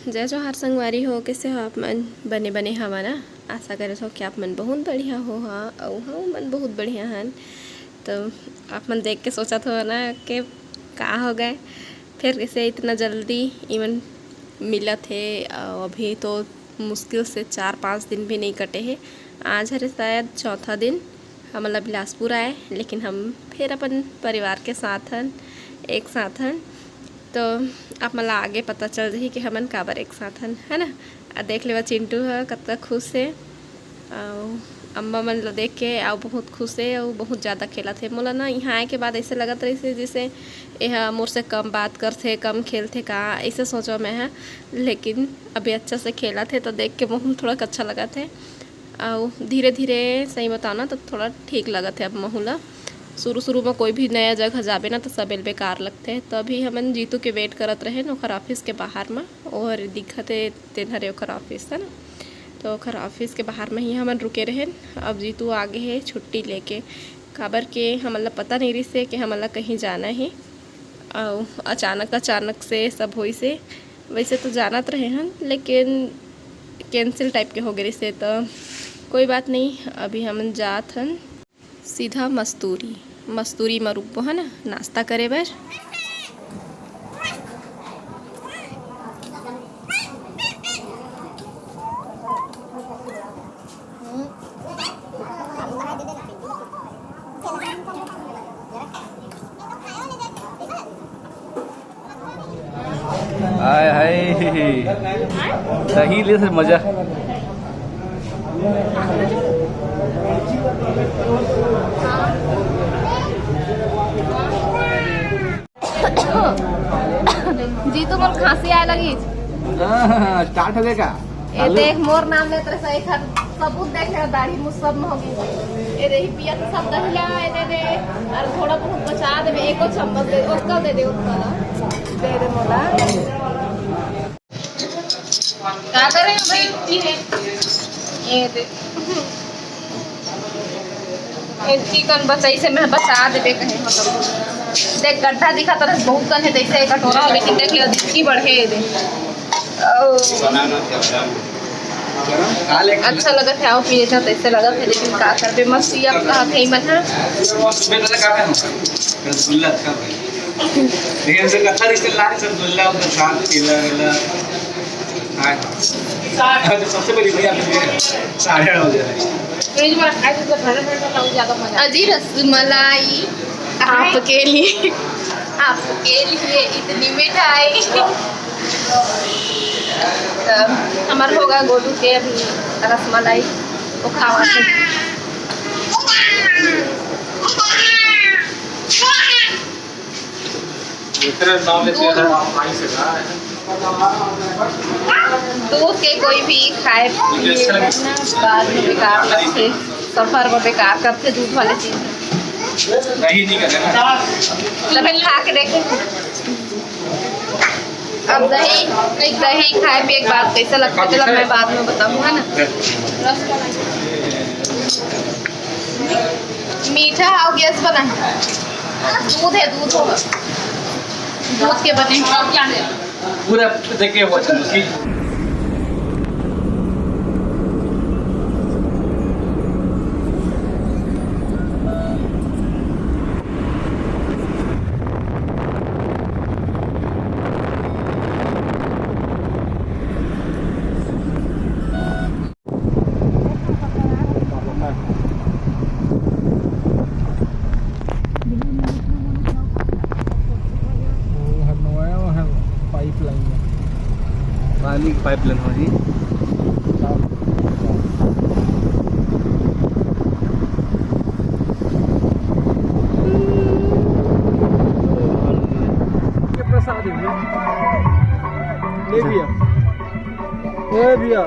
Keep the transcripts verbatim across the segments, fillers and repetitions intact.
जय जोहार संगवारी हो, कइसे हो आप मन? बने बने हवा ना? आशा करत हो कि आप मन बहुत बढ़िया हो। हाँ, अउ हम मन बहुत बढ़िया हन। तो आप मन देख के सोचत हो ना कि का हो गए, फिर कइसे इतना जल्दी इमन मिलत हे। अउ अभी तो मुश्किल से चार पाँच दिन भी नहीं कटे हे। आज हरे शायद चौथा दिन हमन ला बिलासपुर आए, लेकिन हम फिर अपन परिवार के साथ हन, एक साथ हन। तो आप मन ला आगे पता चल जाही कि हमन काबर एक साथ हन, है ना? आ देख लेवा, चिंटू ह कतका खुश हे, अउ अम्मा मन ला देख के अउ बहुत खुश हे, अउ बहुत ज़्यादा खेलत हे। मोला ना यहाँ आए के बाद ऐसे लगत रहिस हे जैसे एहा मोर से कम बात करथे, कम खेलथे का, ऐसे सोचो मैं ह। लेकिन अभी अच्छा से खेलत हे तो देख के महू ल थोड़ा अच्छा लगत हे। अउ धीरे धीरे, सही बताओ ना, तो थोड़ा ठीक लगत हे अब महू ला। शुरू शुरू में कोई भी नया जगह जाबे ना तो सबेल बेकार लगथे। तो अभी हमन जीतू के वेट करत रहे न ओखर ऑफिस के बाहर में। ओहर दिखत हे, तेन हरे ओखर ऑफिस, है ना? तो ओखर ऑफिस के बाहर में ही हमन रुके रहेन। अब जीतू आगे हे छुट्टी लेके, काबर के हमन ला पता नहीं रिहिस हे कि हमन ला कहीं जाना हे। अउ अचानक अचानक से सब होइस हे। वैसे तो जानत रहे हन, लेकिन कैंसिल टाइप के हो गए रिहिस हे, तो कोई बात नहीं। अभी हमन जात हन सीधा मस्तूरी, मस्तूरी म रुकबो, है ना, नाश्ता करे बर। हाय हाय, दही ले से मजा। जीतू, मोर खांसी आए लगी। हाँ, स्टार्ट हो गया का? ए देख, मोर नाम लेत रहे, एक हर सबूत देख ले, दाढ़ी मुछ सब में हो गई। ए दे, ही पिया तो सब दहिला, ए दे दे, और थोड़ा बहुत बचा देबे, एको चम्मच दे, ओतका दे दे, ओतका ला। दे दे मोला। का करे भाई? ये दे। ए चिकन बचई से मैं बचा देबे कहे हो तो। देख, गड्ढा दिखा तरह बहुत कन है, जैसे एक कटोरा हो, लेकिन देख ले, दिखी बढ़े दे। ओ। अच्छा लगत है, आओ पिए था, तैसे लगत है, लेकिन का करबे, मस्त ही आप कहा थे, मन है। रसगुल्ला अच्छा भाई। लेकिन से कथा रिश्ते लाने से रसगुल्ला, प्रसाद, केला वेला। हाँ। हाँ, तो सबसे पहले भैया, साढ़े आठ बजे। फ्रिज में रखा है, तो घर में तो ज़्यादा मजा। अजी, रसमलाई आपके लिए, आपके लिए इतनी मिठाई। तो हमार होगा गोलू के अभी रसमलाई, वो खावा थे। दूध के कोई भी खाए पिए ना, बाद में बेकार लगथे, सफर में बेकार करथे दूध वाले चीज। दही नहीं करना। तबे खा के देखे। अब दही, दही खाए पिए के बाद कैसा लगता है, चलो मैं बाद में बताऊँ, है ना। मीठा और गैस बना है, दूध है, दूध होगा, दूध के बने। पूरा देखे हुआ चलो, ठीक। वो हर नवाया, वो हर पाइपलाइन में। पानी की पाइपलाइन हो जी। ये प्रसाद है भैया। ले भैया। ए भैया।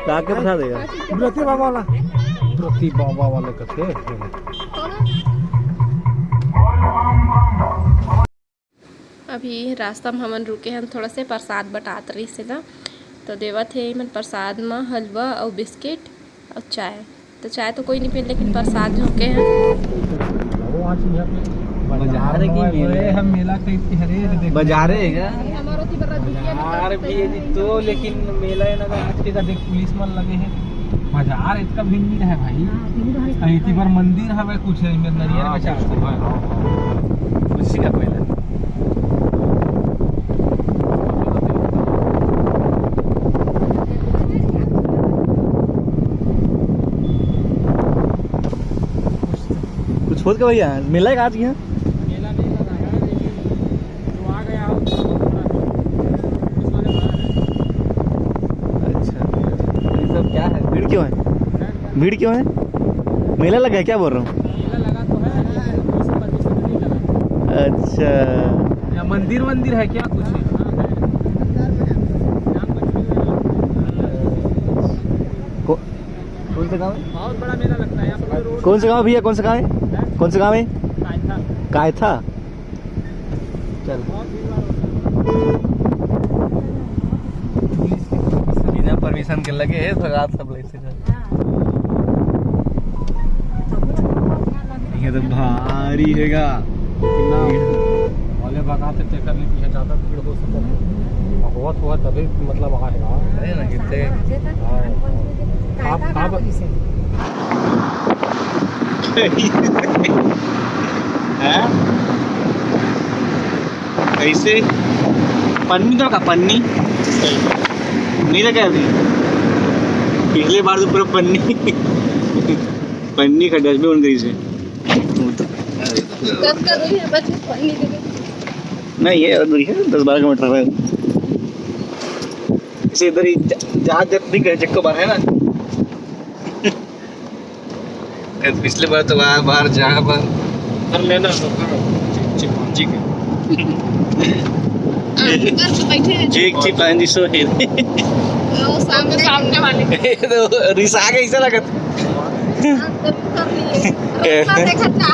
का के प्रसाद है? व्रती बाबा वाला। व्रती बाबा वाले कथे। अभी रास्ता में हमन रुके हन, थोड़ा से प्रसाद बटात रहिस हे ना, तो देवत हे एमन प्रसाद में हलवा अउ बिस्किट अउ चाय। तो चाय तो कोई नहीं पीन, लेकिन प्रसाद झोंके हैं। बाजार है कि मेला? हम मेला टाइप के हरे, ये देखो। बाजार है क्या? बाजार भी है तो, लेकिन मेला है ना, आज के का देख, पुलिस मन लगे हैं। बाजार इतना भीड़ नहीं रहे भाई। हाँ, भीड़ है। अरे, इतनी बार मंदिर हवे कुछ है, इधर नरियर हाँ, बेचा कुछ है, हाँ, हाँ। कुछ का पहले। कुछ होत का भैया, मेला है का आज यहाँ? मेला नहीं लगा है, लेकिन जो आ गया हो, तो थोड़ा पुलिस वाले बाहर हैं। अच्छा, ये सब क्या है? भीड़ क्यों है? हैं? भीड़ क्यों है? मेला लगा है, क्या बोल रहा हूँ? मेला लगा तो है, लेकिन पुलिस परमिशन नहीं लगा। अच्छा। या मंदिर वंदिर है क्या कुछ? हाँ, है। राम मंदिर है। को-, कौन सा गाँव है? बहुत बड़ा मेला लगता है यहाँ पर, रोड कौन सा गाँव है भैया, कौन सा गाँव है? हैं? कौन सा गाँव है? कायथा। कायथा। चल। बहुत भीड़ भाड़ होता है। बिना परमिशन के लगे है, तो रात सब लेते हैं। ये तो भारी हैगा। कितना भले भगाते तेकर नहीं है, ज्यादा भीड़ हो सकता है। बहुत हुआ तभी मतलब आ है। अरे ना, कितने हाँ, हाँ। आप, आप हैं? कैसे? पन्नी तो का पन्नी? नहीं लगा अभी। पिछले बार तो पूरा पन्नी, पन्नी का डस्टबिन बन गई से। कब का दूरी है बच्चे? पन्नी दे दो। नहीं, ये दूरी है, दस बारह किलोमीटर है। इसे इधर ही जा-, जहाँ जब भी गए, चक्को बार है ना। पिछले बार तो वहाँ बाहर, जहाँ पर कर लेना तो करो, चिप-, चिपंजी के। आंटी कर तो बैठे हैं। एक चिपंजी सो है। वो सामने, सामने वाले। ये तो रिसा के ऐसा लगत। हम तो कर लिए। रोज का देखत ना हो।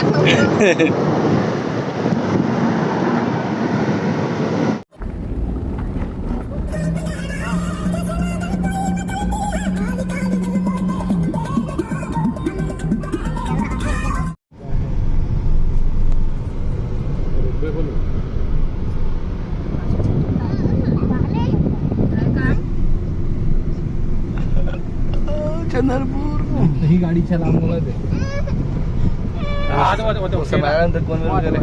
चंद्रपुर। यही गाड़ी चला मोला दे। हाँ, तो, तो, तो, वो सब आया अंदर, कौन मेरे को करे?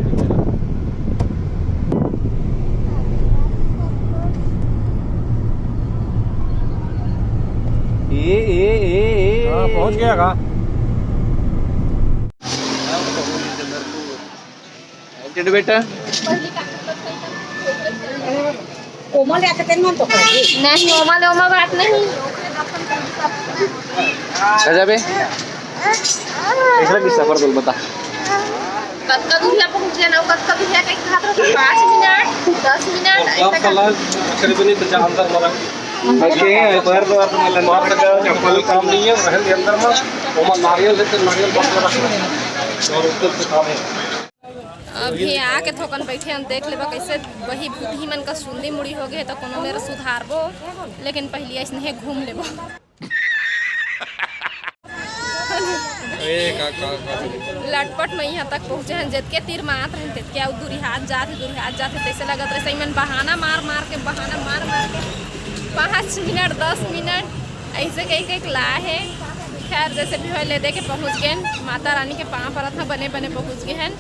ए, ए, ए, ए। हाँ, पहुंच गया का? चंद्रपुर। चल बेटा। कोमल रहते तेरे मन तो कर। नहीं, ओमा ले ओमा बात नहीं। अच्छा जाबे। पिछला किस्सा पर बोल बता। कतका दूरिया पहुंच जाना, कतका दूरिया कहीं खात रहो, पाँच मिनट, दस मिनट, ऐसा कर। करीबन तो अंदर मरा। ओके, पर तो आप चप्पल काम नहीं है, रहन दे अंदर में। ओमा नारियल है, तो नारियल बांध के रखना। और ऊपर से काम है। अभी आके थोकन बैठे हन, देख लेबा कैसे वही भूतही मन का सुंदी मुड़ी हो गए, तो कोनो मेर सुधारबो, लेकिन पहली ऐसने घूम लेबो। ए, का, का, का? लटपट में यहाँ तक पहुँचे हैं, जितके तीर मारत रहन, तितके अउ दूरिहात जात हे, दूरिहात जात हे, तैसे लगत रहे, सही मन बहाना मार मार के, बहाना मार मार के पाँच मिनट, दस मिनट ऐसे कह के ला हे। खैर, जैसे भी होय, ले दे के पहुँच गए हैं, माता रानी के पाँव परत ह, बने बने पहुँच गए हैं।